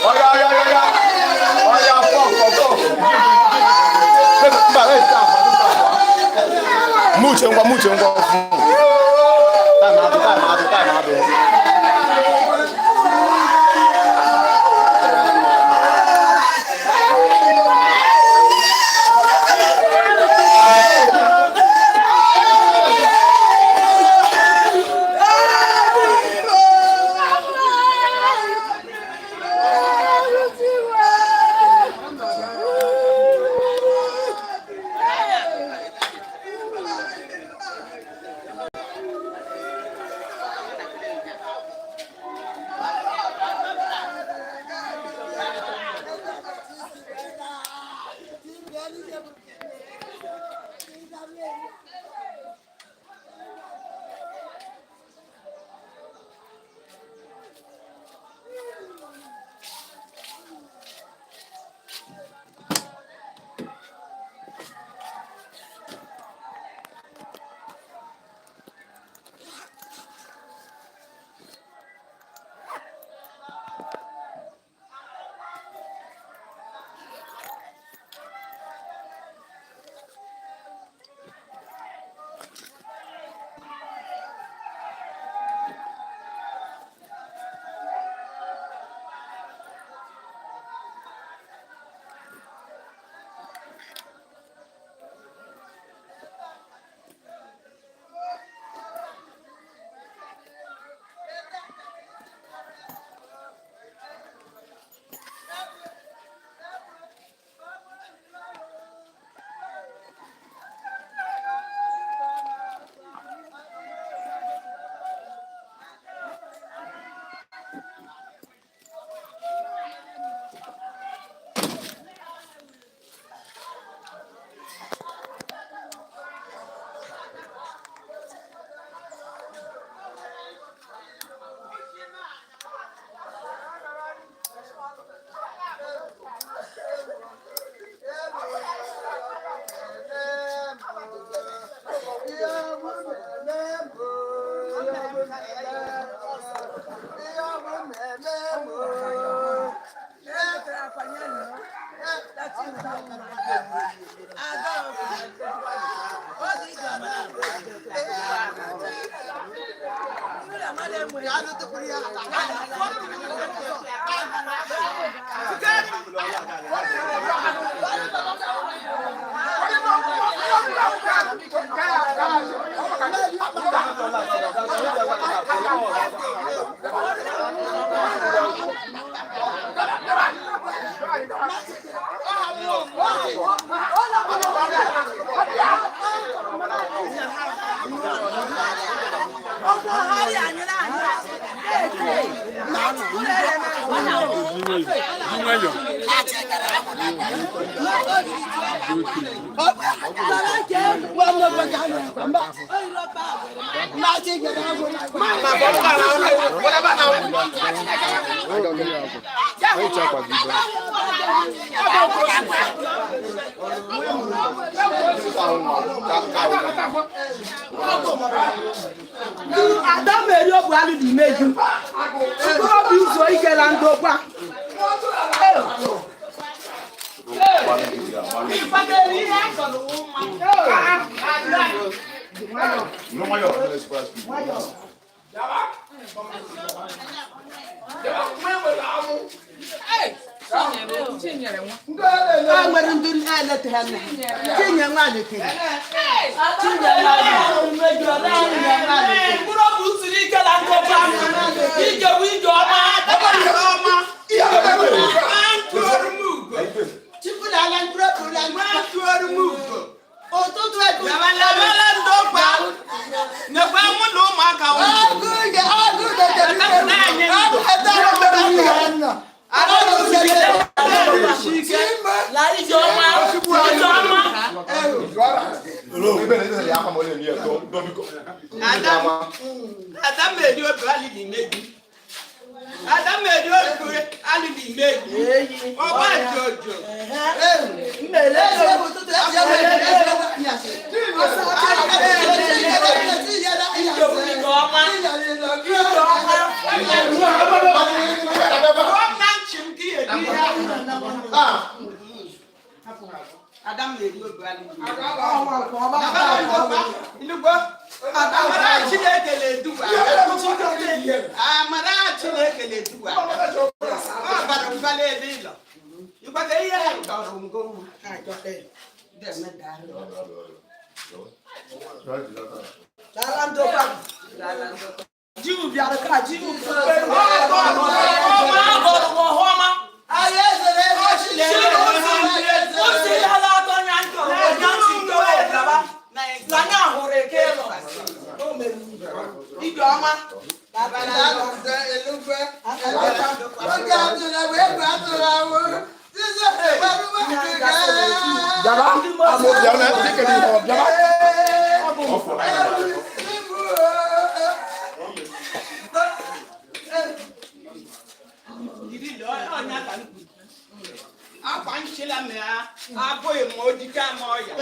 Ọya ọya ọya ọya fọ fọ fọ. Mba ẹ ta àpá tó ta àpá. Múche ngwa múche ngwa ọfụ. Táìmù adụ táìmù adụ táìmù adụ. Ada meri obu alu di meju. Obi izu ike la ndokwa. A nwere ndị na-eleta ha nne. Chinye nwa letere. Chinye nwa letere. Mkpụrụ obi siri ike na ndokwa. Ije bụ ije ọma. Chukwulala mkpụrụ obi ụla mkpụrụ. Ụtụtụ ebu. Labala ndokwa. Nekwa mụ na ụmụaka ụmụ. Agụ ya agụ letere. Agụ letere. Agụ letere. La ije ọma. Ije ọma. Ada mmeri obi alịghị imebi. Ada mmeri obi alịghị imebi. Ọgba jojo. Ije bụ ije ọma. Ije ọma. Ọ na nchi m gị eri ya. Ada mmeri obi alịghị imebi. Inugbo. Amara Chineke na-eduba. Amara Chineke na-eduba. Ọ bara ụba n'ebe ị nọ. Ịgbado ihe a dọrọ ngo Jiwu bịara ka jiwu ọma. Ije ọma. Jiri lọ ọnya ka mkpu. Akwa nchila m ya abụghị ma ojike ama ọya.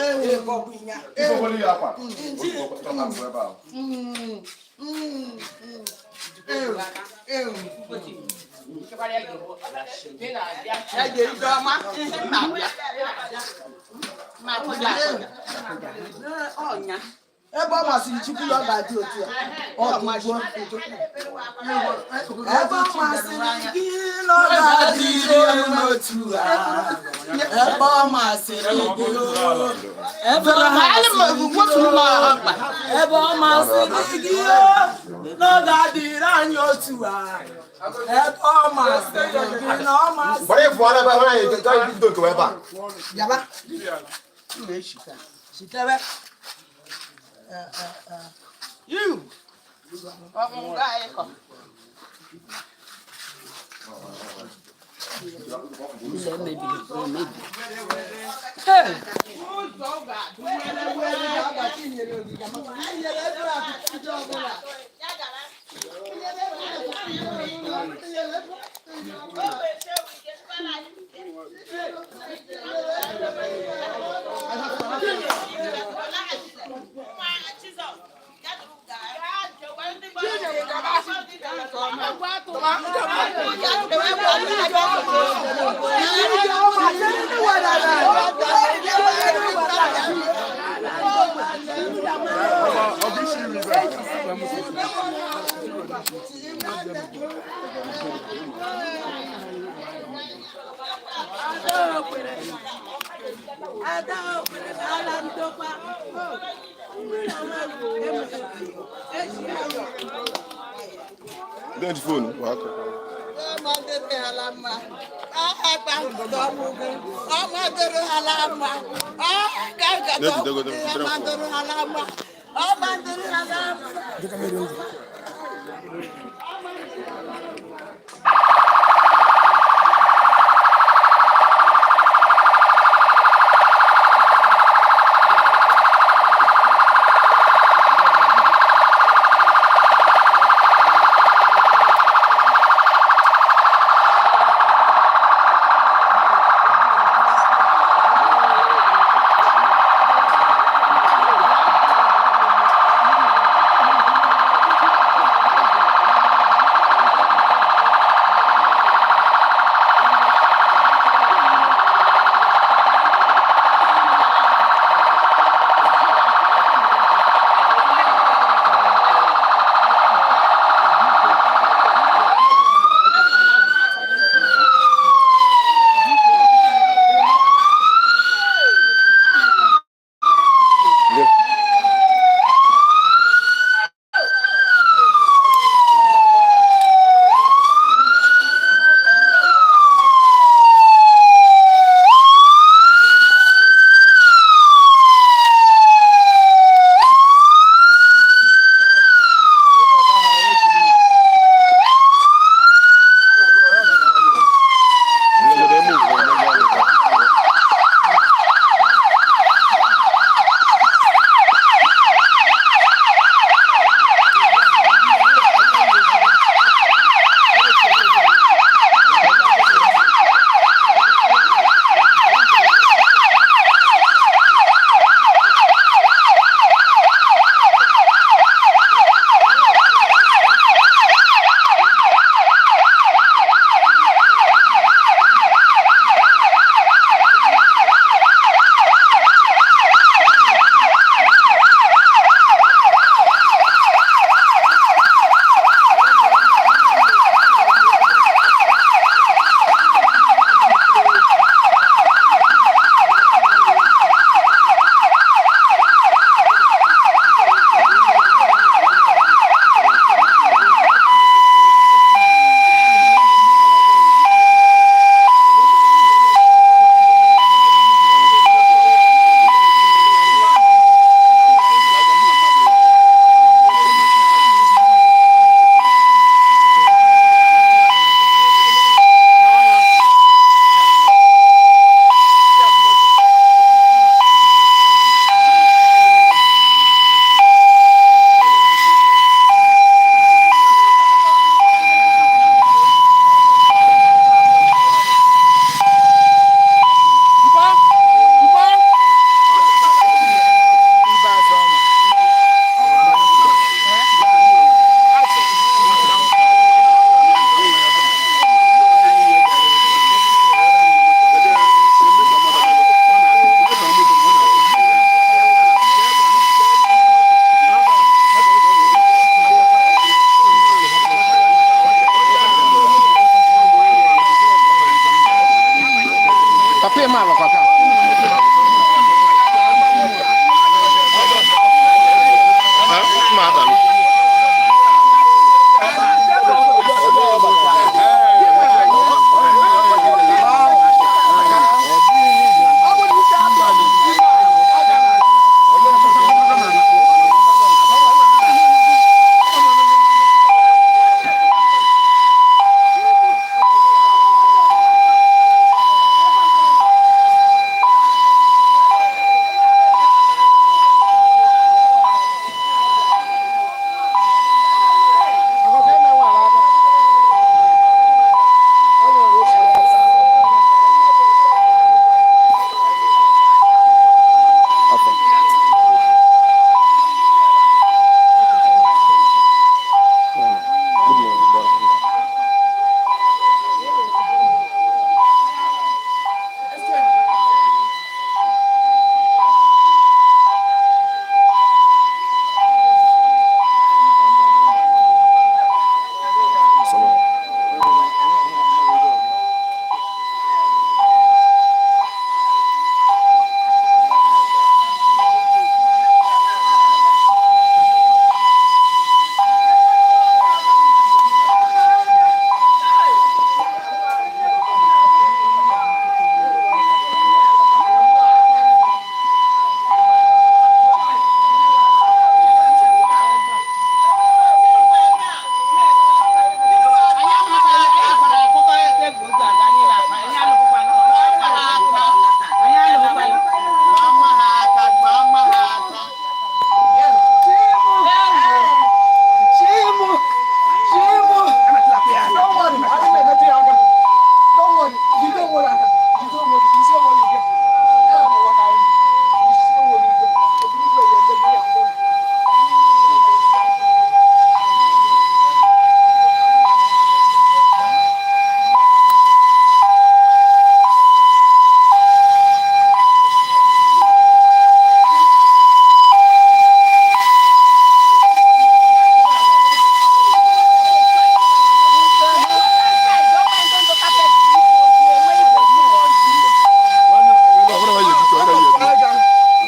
Eje ije ọma ihe mma abịa. Ma akụja akụja. Ọnya. Ebe ọ masịrị Chukwu na ọ ga-adị otu a. Ọ dịgbuo. Ebe ọ masịrị gị na ọ ga-adị otu a. Ebe ọ masịrị gị o. Ebe ọ masịrị gị o. Ebe ọ masịrị gị o. Na ọ ga-adịrị anyị otu a. Ebe ọ masịrị gị na ọ masịrị. Bịaba. Shitebe. You. Ọmụ nga ịkọ. Ụzọ ga-adị Ndị fonu kwa aka. Mma alọkwa ka. Mma abalị. Afọ. Good morning, brother. Salaam. Don't worry, I didn't make it. Don't worry, you don't worry. You don't worry. You see what you get. I don't know what I You see what you get.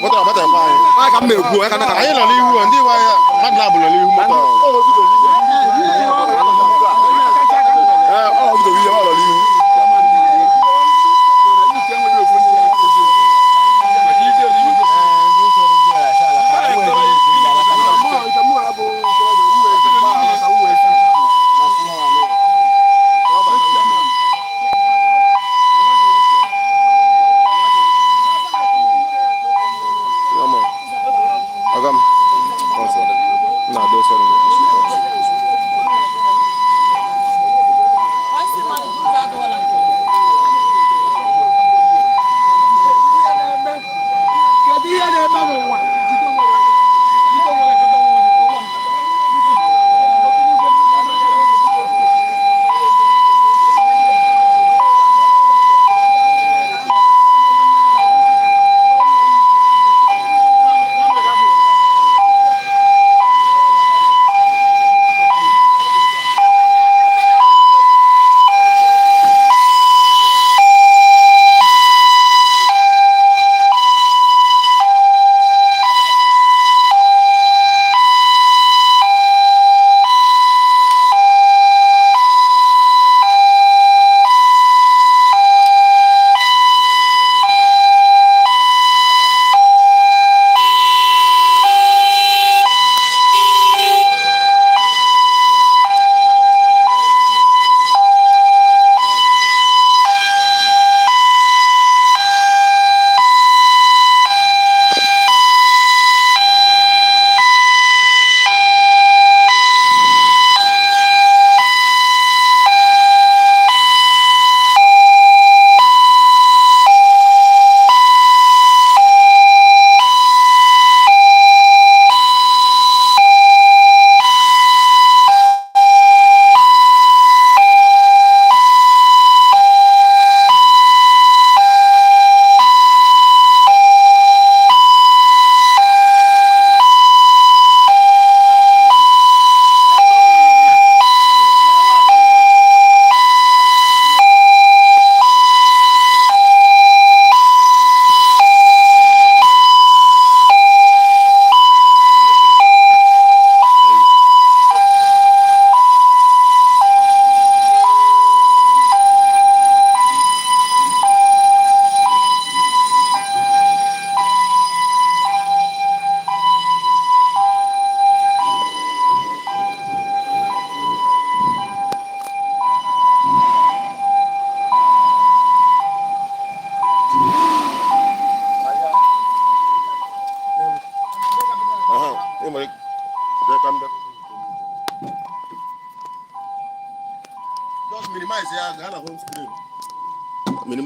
Moto agbata ekwe anyị. Aka m na-ekwu, aka na Anyị nọ n'ihu, ndị nwe anyị, mmadụ na-abụ nọ n'ihu moto ahụ. Ee, ọ bidoro ihe, ọ nọ n'ihu. Come on. Agam. One second. Nah, those are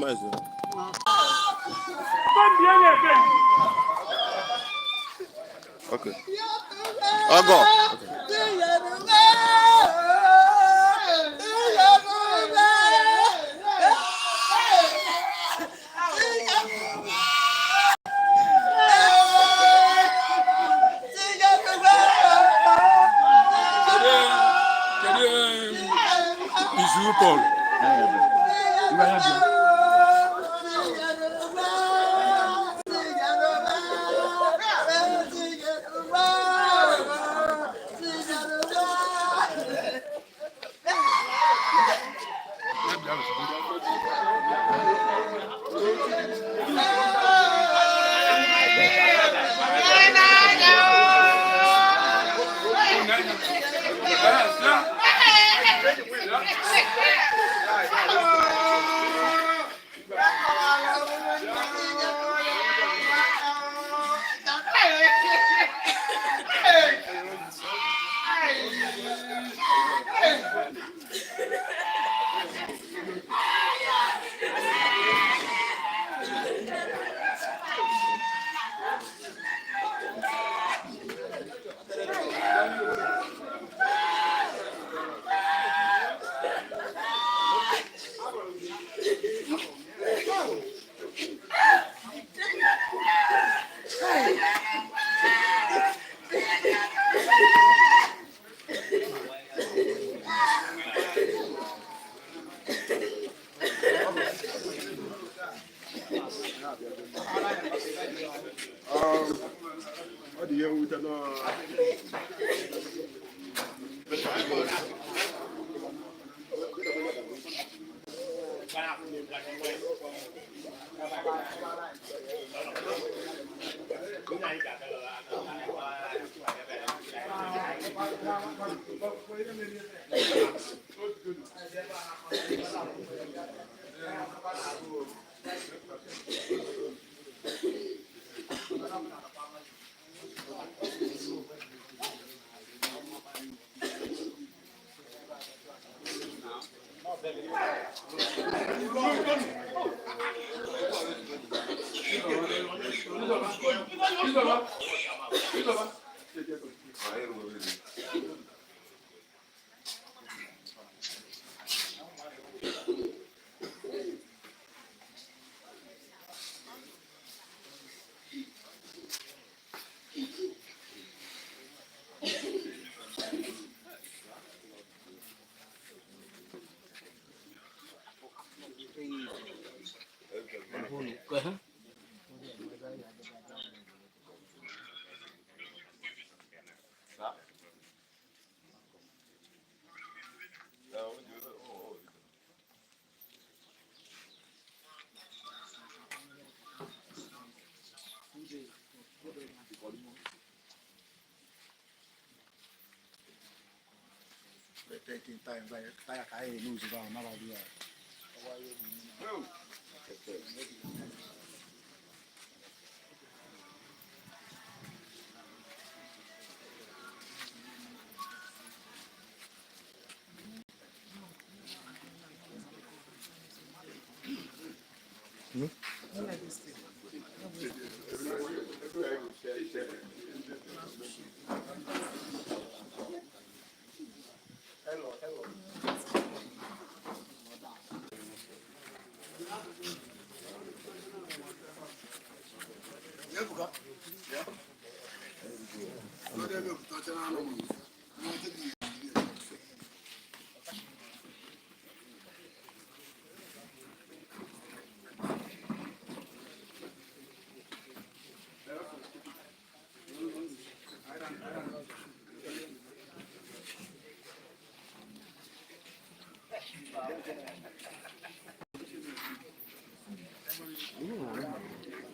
Minimize. Okay. Ọgọ. Kedu izu Pọl? Ngwa ya bịa. Ọ dị ihe mwute na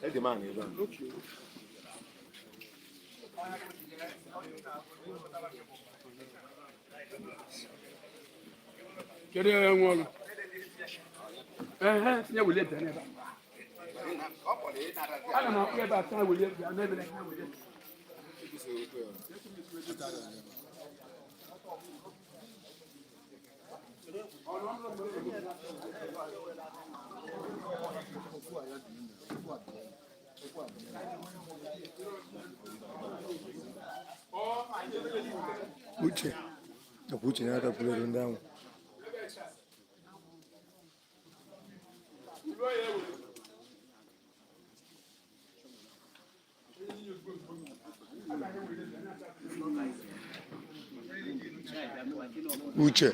Ede man ebe a. Kedu onye nwe ọrụ? Ehe, tinye welie bịa n'ebe a. Aga m akpụ ebe a tinye welie bịa n'ebe a tinye welie. Uche ọkwa uche n'aka kwulere ndị ahụ. Uche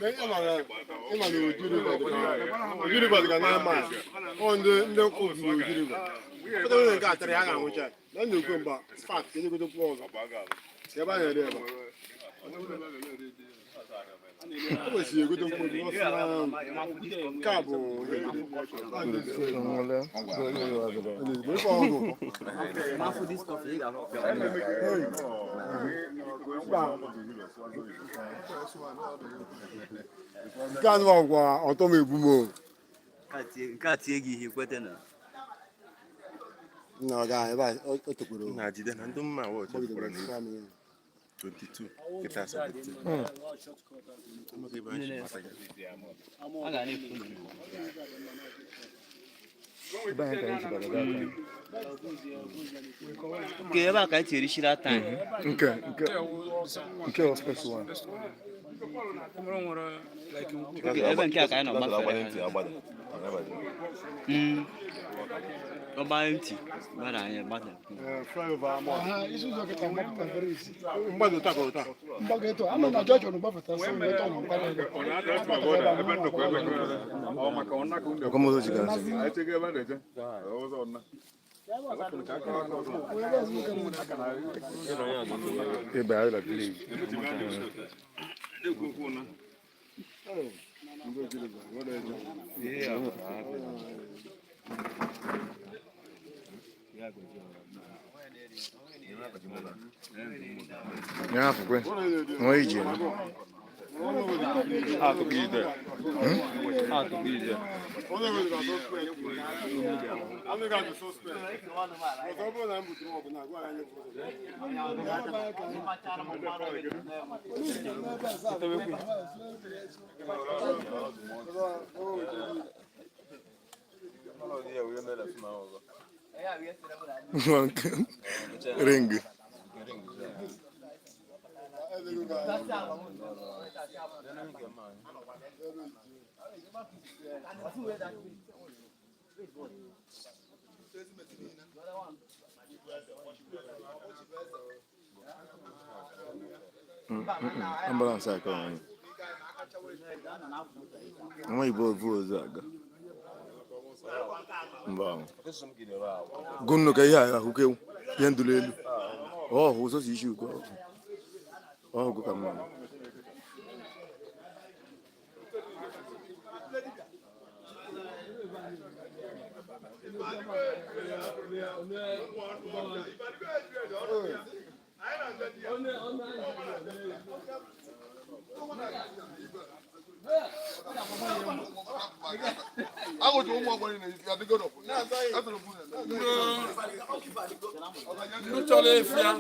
Ịma na Oji River dịka na ama ọ ndị ndị nkwụ zuru Oji River. Pụtara onye nke atịrị ha ga-anwụcha na ndị okwe mgba spak ka enyegote kwụ ọzọ si ebe a na-ere ebe a kwesịrị egote mkpụrụ ọsọ na nke a bụ ife ọgụ nke a nụwa ọtọ m egbu m o. Nke a tie gị ihe kwete na Nna ọ gaa ebe a o tekwara o. Na jide na ndị mma wọchị Gbagidere kwara n'ihu. sị amị. 22 kịta 17. a ga na-ekwu na Ebe anyị ka anyị jikwara gaa aka. nke ebe a ka anyị tinyere shira time. Nke was first one. Oge ebe nke a ka anyị nọ gbafere ha. Ọgba ntị gbara anyị gbada. Flyover ama. Isi ụzọ kịta mgbapụta very easy. Mgbada ụta ka ụta. Mgbago eto, ama na jọjọ gbapụta sị weta na mgbada ebe. Ọkọmọzọ jigasị. Ebe anyị la village. Ya afụkwe, nwa ije. Ring. Ambulance a kọrọ anyị. Nwa Igbo ovu ozu aga. Mba ahụ. Gụnụ ka ihe a ahụke ihe ndụlụ elu. Ọ hụ ụzọ si isi ugo. Ọ hụ ka mma. Ndị chọrọ ịfịa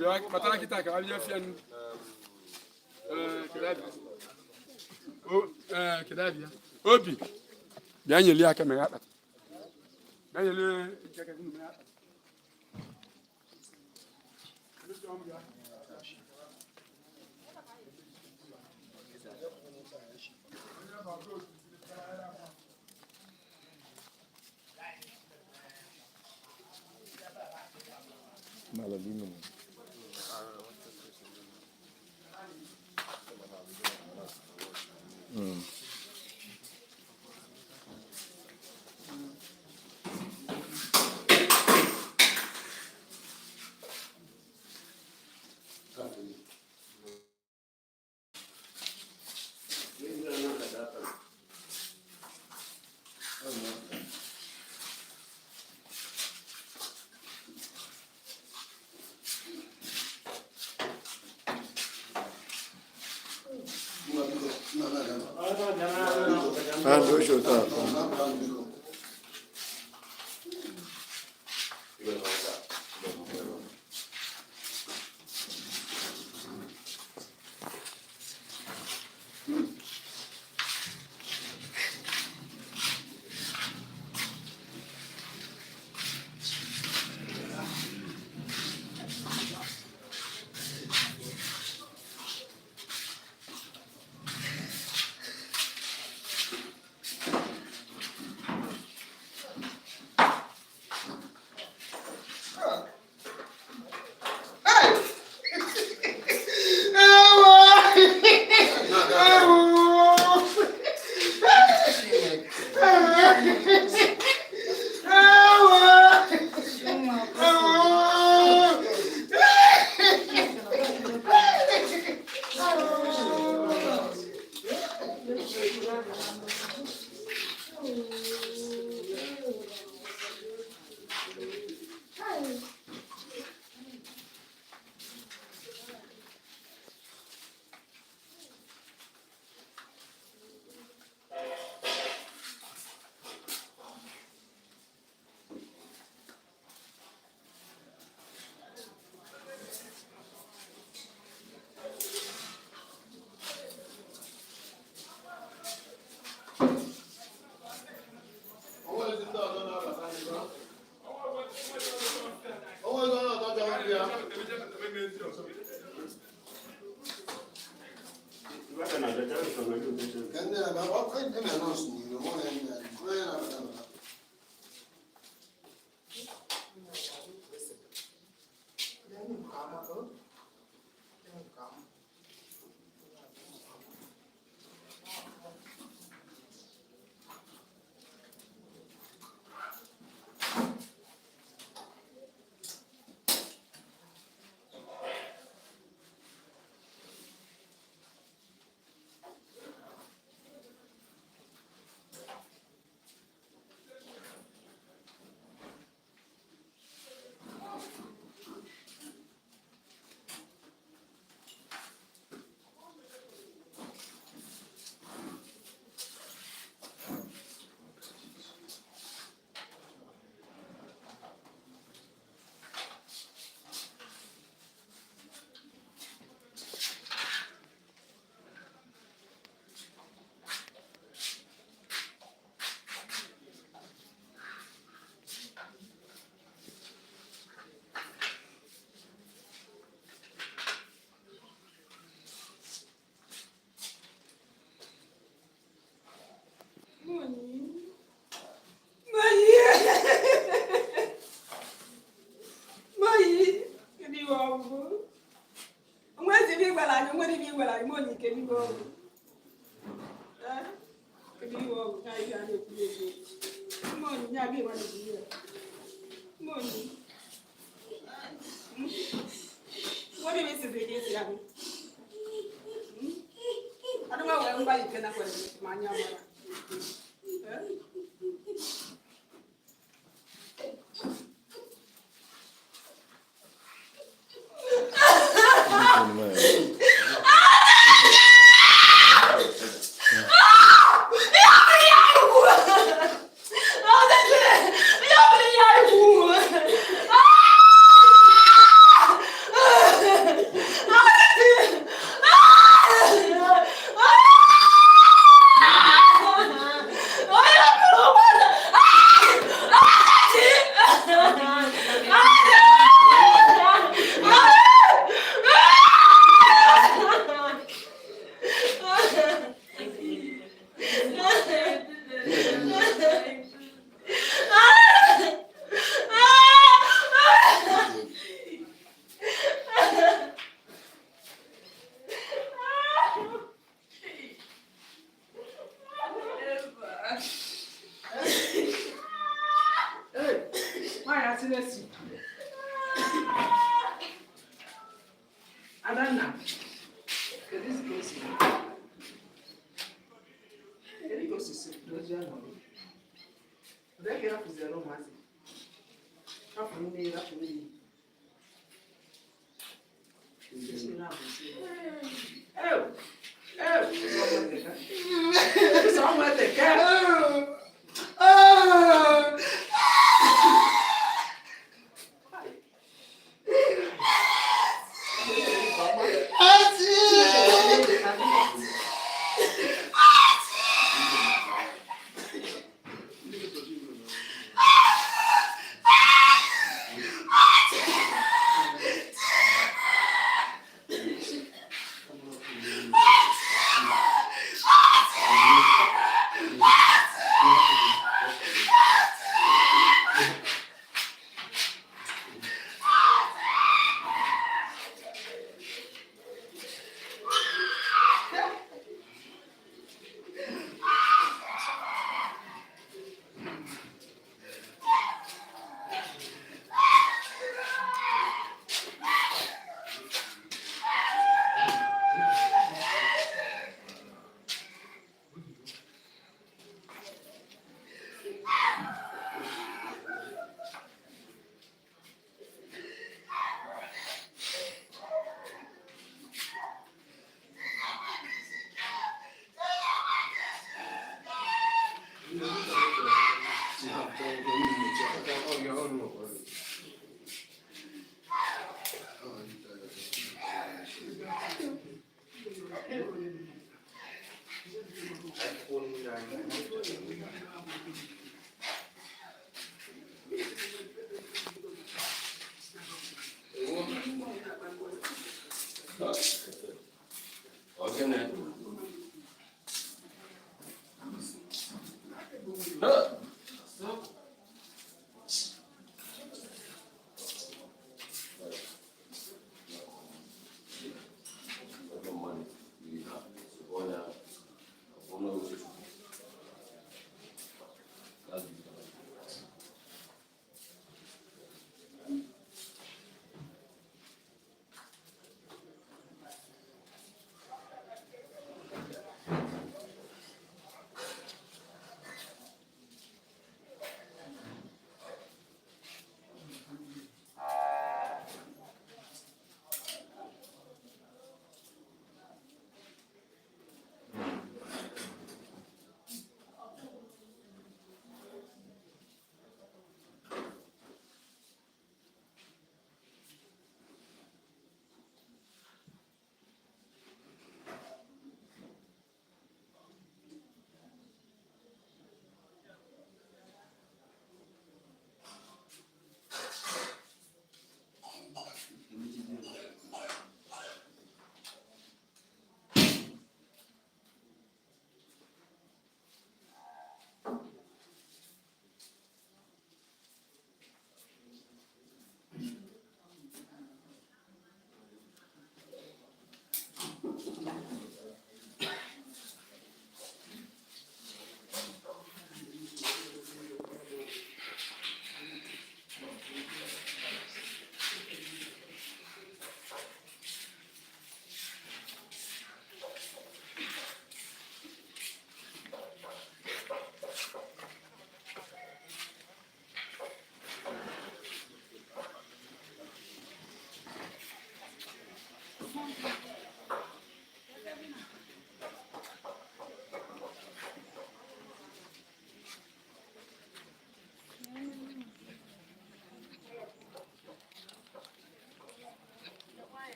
bịa kpatara kịta ka ha bịa fịa nụ. Ee, kedu abịa? Ee, kedu abịa? Obi bịa nyeli aka meghe akpati. Bịa nyeli aka gị meghe akpati. Malalino. Ah, dois ou tá.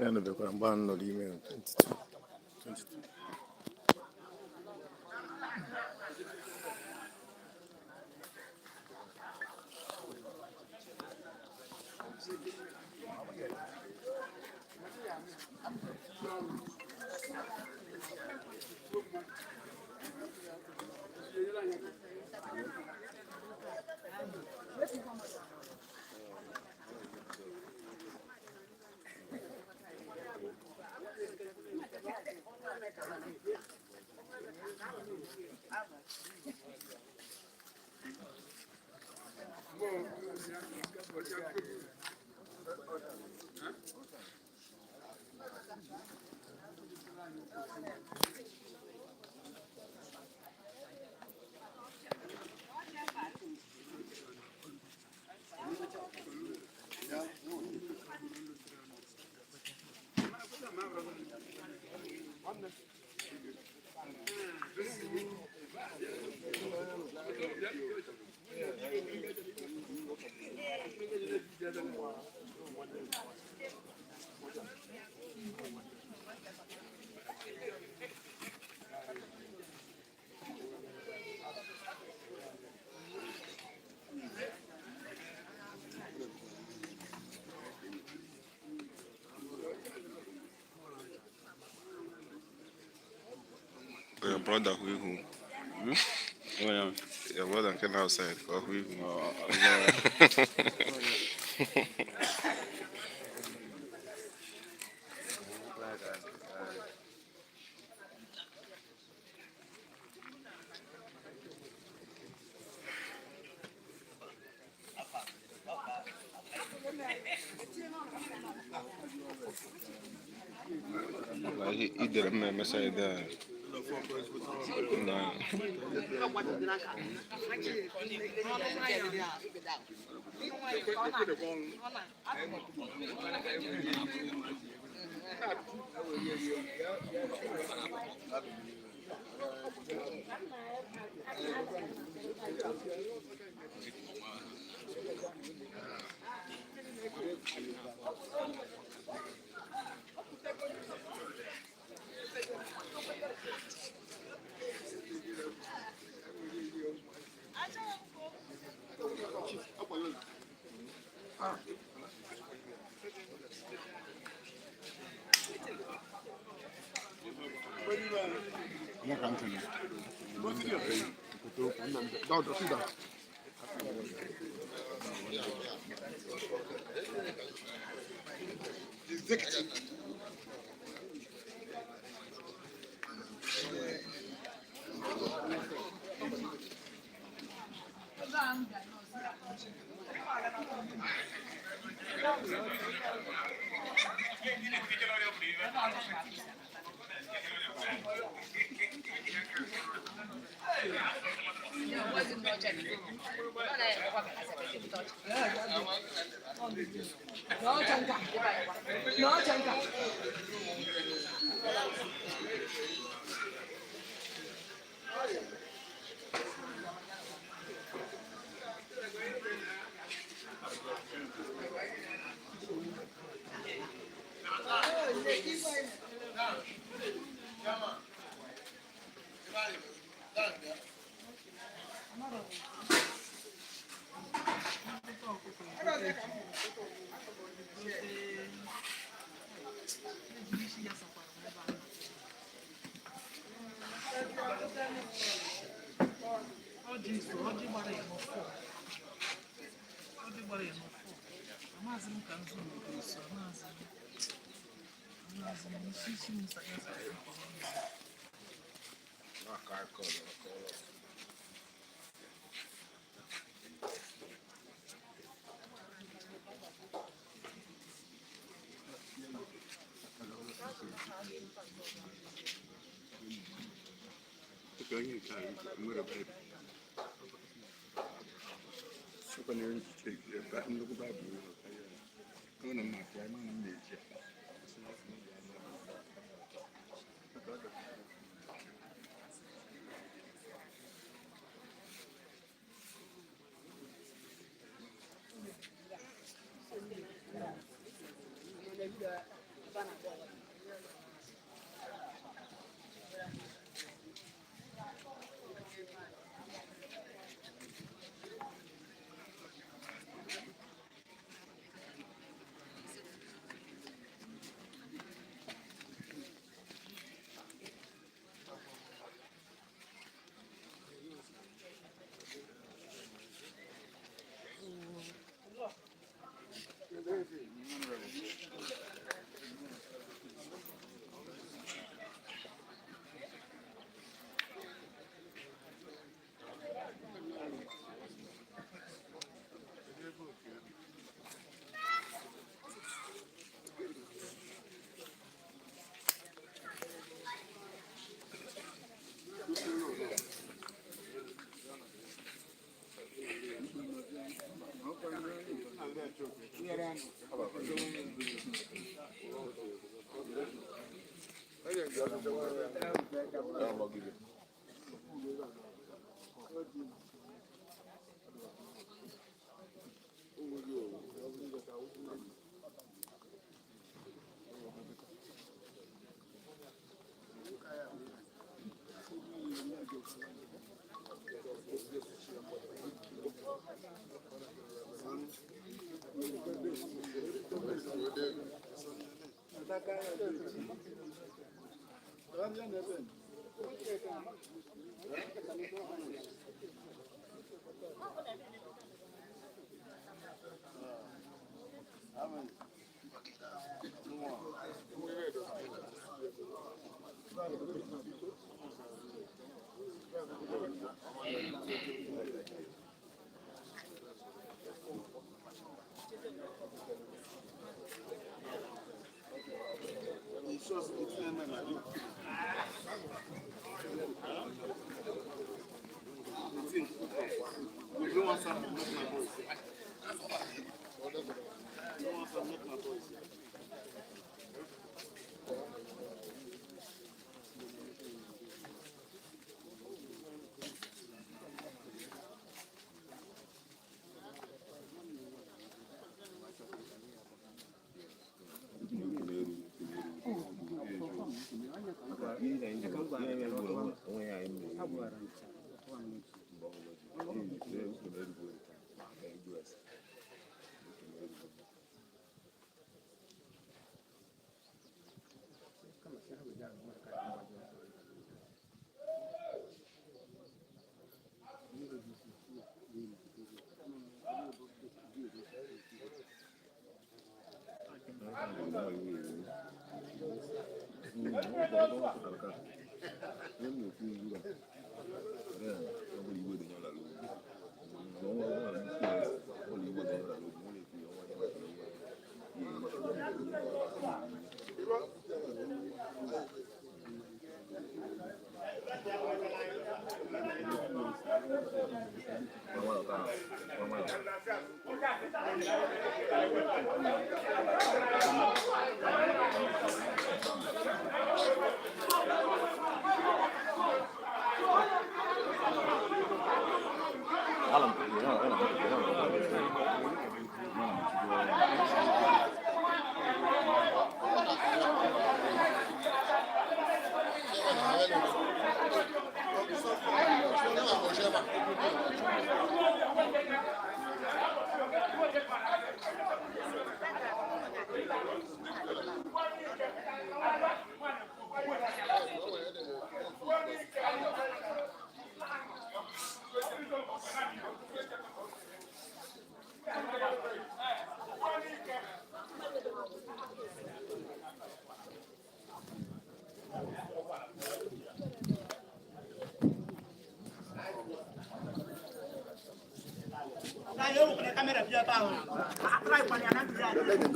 Ya nọbekwara mgbe a nọrọ ime 22. 22. Your brother who ihu. Your brother nke na outside ka ọ hụ ihu. Na ihe i dere m na-eme side a. Na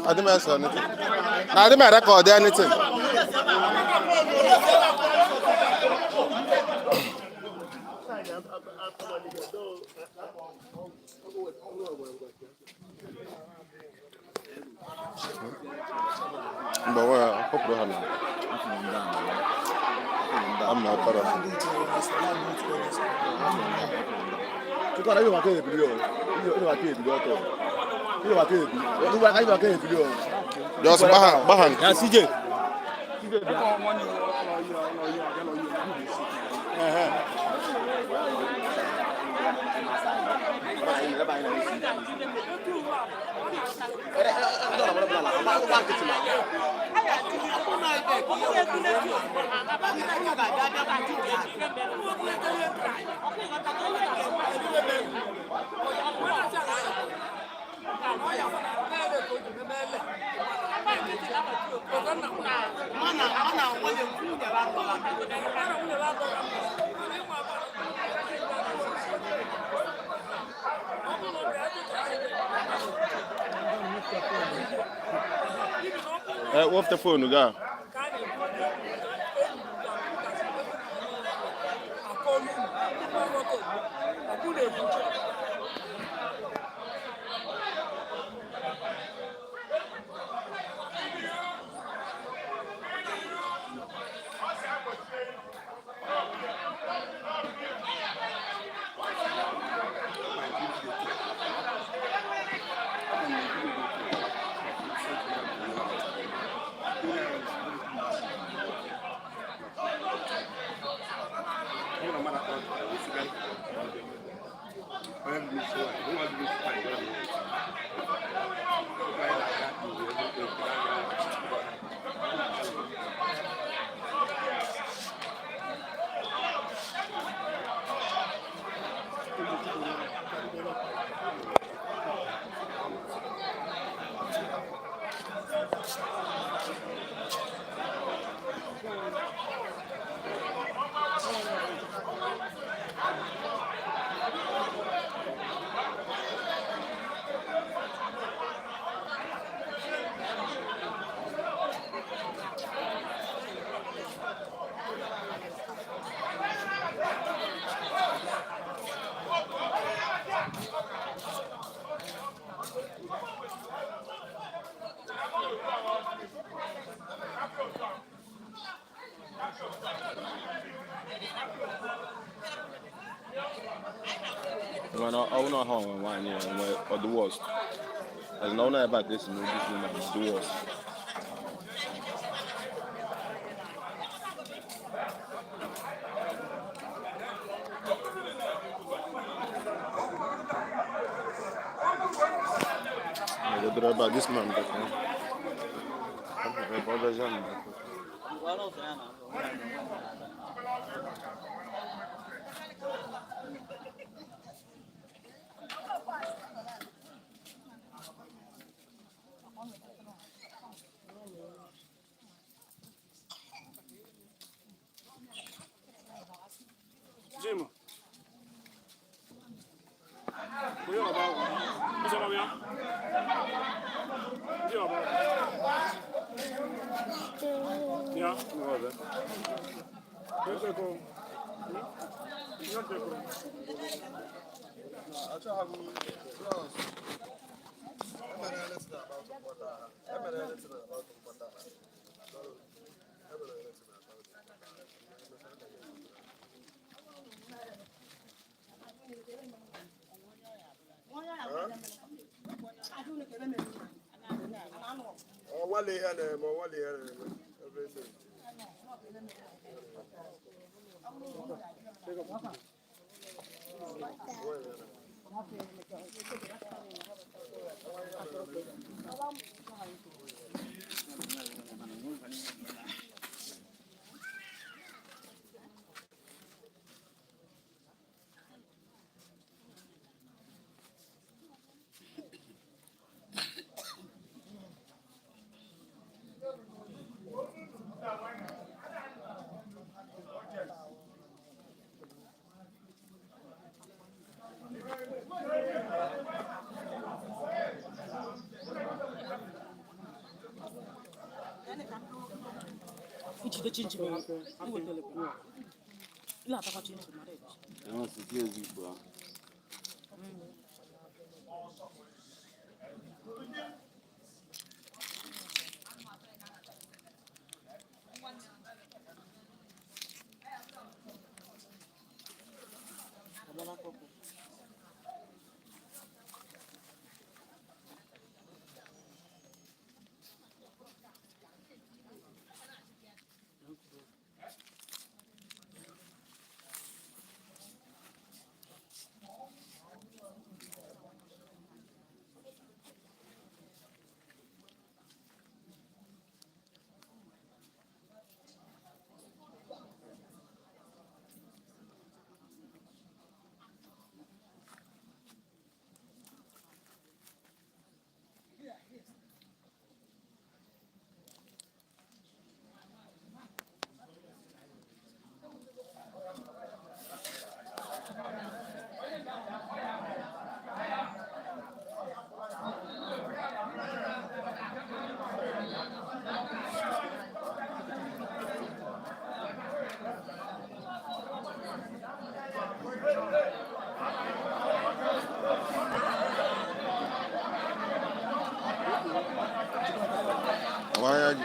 I didn't say anything. I didn't record anything. Bro ha na. I'm not part of it. Chukwu na maka ebili o. Ihe maka ebili ọtọ. Ihe maka ebili. Ihe maka ebili o. Just gbaha gbaha nke. Ya CJ. Eh, wepụta foonu gị a. Mana ọ bụrụ na ha onwe nwaanyị ya enwe ọ the worst. As na ọ na ebe a ka esi n'obi si na the worst. I go about this man back now. Jim. Bóyá ọba wò. Ó sọ ma bóyá. Jim ọba wò. Ya. Yóò ṣe kó. Yóò ṣe kó. Ọwálé ihe na-eme, ọwálé ihe na-eme. Everything. Ijide chinchin i wetara ile atakwa chinchin mara eji. Anya gị.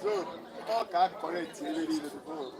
So, all can correct really before.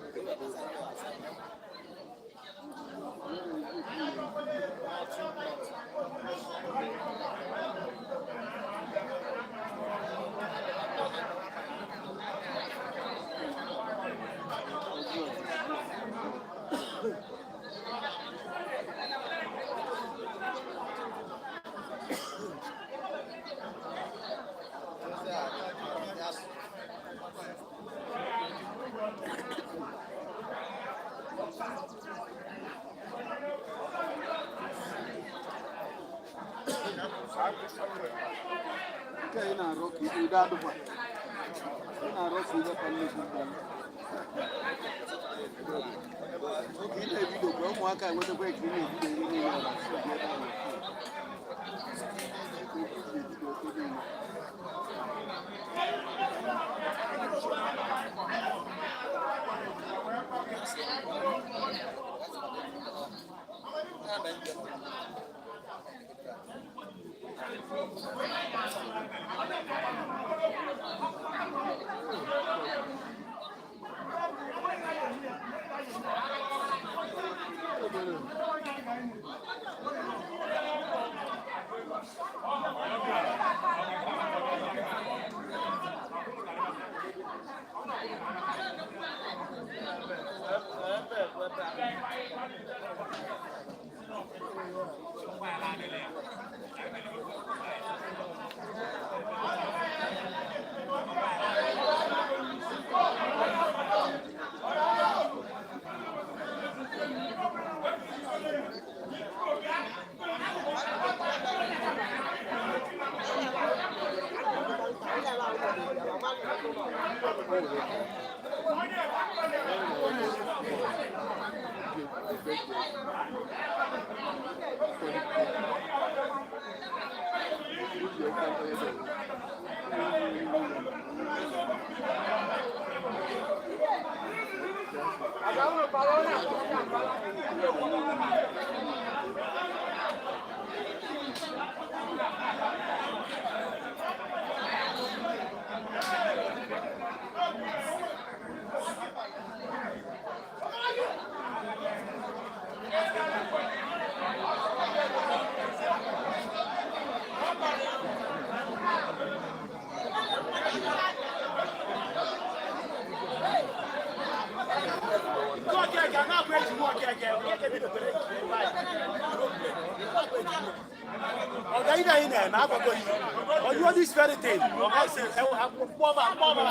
Nke ị na-arụ ka ibe adụkwa ị na-arụ ka ibe ka nnukwu mmanwụ. Oge ị na-ebido kwa ụmụaka enwetakwa ekiri na-ebido ihe niile ọ na-asụ gị ebe ahụ. Ebido oke niile. Okeke bidokwere ebe anyị. Ọga ihe anyị na-eme agwago ihe. Ọ this very thing. Ọ sị, akwụkwọ ọba, akwụkwọ ọba,